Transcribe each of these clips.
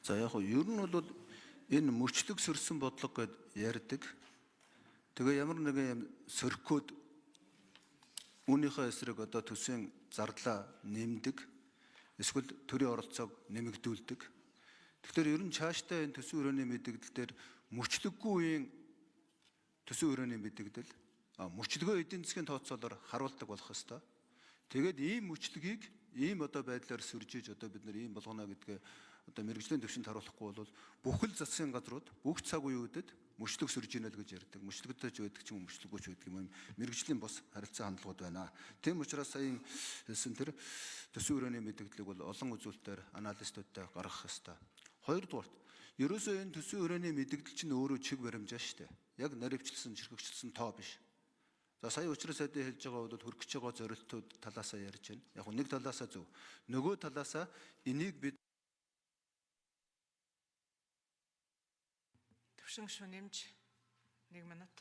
За, яг нь ер нь бол энэ мөчлөг сөрсөн бодлого гэд ярьдаг. Тэгээ ямар нэгэн юм сөрөх гээд үүнийхээ эсрэг одоо төсвийн зардлаа нэмдэг. Эсвэл төрийн оролцоог нэмэгдүүлдэг. Тэгэхээр ер нь цаашдаа энэ төсвийн хүрээний мэдэгдэл дээр мөчлөггүй үеийн төсвийн хүрээний мэдэгдэл, мөчлөгөө эдийн засгийн тооцоолоор харуулдаг болох ёстой. Тэгээд ийм мөчлөгийг ийм одоо байдлаар сөрж иж одоо бид нар ийм болгоно гэдгээ одоо мэргэжлийн төвшөнд харуулахгүй бол бүхэл засгийн газрууд бүх цаг үеүүдэд мөчлөг сөрж ийнэ л гэж ярьдаг. Мөчлөгтэй ч байдаг ч юм уу, мөчлөггүй ч байдаг юм. Мэргэжлийн бус харилцаа хандлагууд байна. Тийм учраас саяын хэлсэн тэр төсвийн хүрээний мэдэгдлийг бол олон үзүүлэлтээр анализтуудтай гаргах ёстой. Хоёрдугаарт, ерөөсөө энэ төсвийн хүрээний мэдэгдэл чинь өөрөө чиг баримжаа шүү дээ. Яг наривчлсан, чирхэгчлсэн тоо биш. За, сая учрал сайдын хэлж байгаа бол хүрэх гэж байгаа зорилтууд талаасаа ярьж байна. Яг нэг талаасаа зөв. Нөгөө талаасаа энийг бид Төвшин гишүүн нэмж 1 минут.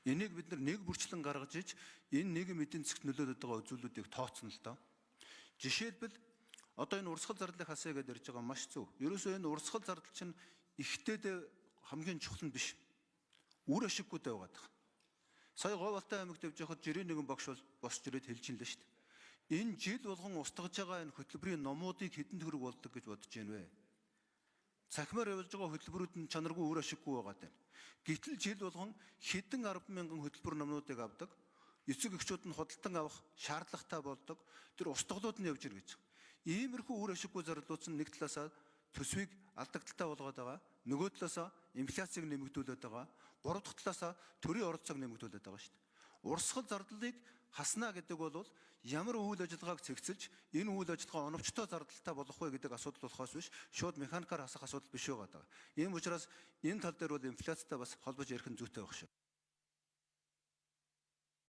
Энийг бид нар нэг бүрчлэн гаргаж иж энэ нийгэм эдийн засгт нөлөөлөд байгаа үзүүлэлтүүдийг тооцно л доо. Жишээлбэл, одоо энэ урсгал зардлыг хасъя гэдээ ярьж байгаа маш зөв. Ерөөсөө энэ урсгал зардал чинь ихтэй хамгийн чухал нь биш. Үр ашиггүйтэй байгаа даа. Сая Говьалтай аймагт явж байхад жирийн нэгэн багш бол босч ирээд хэлж ин лээ шүү дээ. Энэ жил болгон устгаж байгаа энэ хөтөлбөрийн номуудыг хэдэн төгрөг болдог гэж бодож байна вэ? Цахимаар явуулж байгаа хөтөлбөрүүд нь чанаргүй, үр ашиггүй байгаа даа. Гэтэл жил болгон хэдэн 10 мянган хөтөлбөр номнуудыг авдаг. Эцэг эхчүүд нь худалдан авах шаардлагатай болдог. Тэр устгалууд нь явж ирнэ гэж. Иймэрхүү үр ашиггүй зардлууд нь нэг талаасаа төсвийг алдагдaltaй болгоод байгаа. Нөгөө талаасаа инфляцийг нэмэгдүүлээд байгаа. Гурав дахь талаасаа төрийн оролцоог нэмэгдүүлээд байгаа шүү дээ. Урсгал зардлыг хаснаа гэдэг бол ямар үйл ажиллагааг цэгцэлж энэ үйл ажиллагаа оновчтой зардалтай болох вэ гэдэг асуудал болохоос биш, шууд механикаар хасах асуудал биш байгаа даа. Ийм учраас энэ тал дээр бол инфляцтай бас холбож ярих нь зүйтэй байх шүү.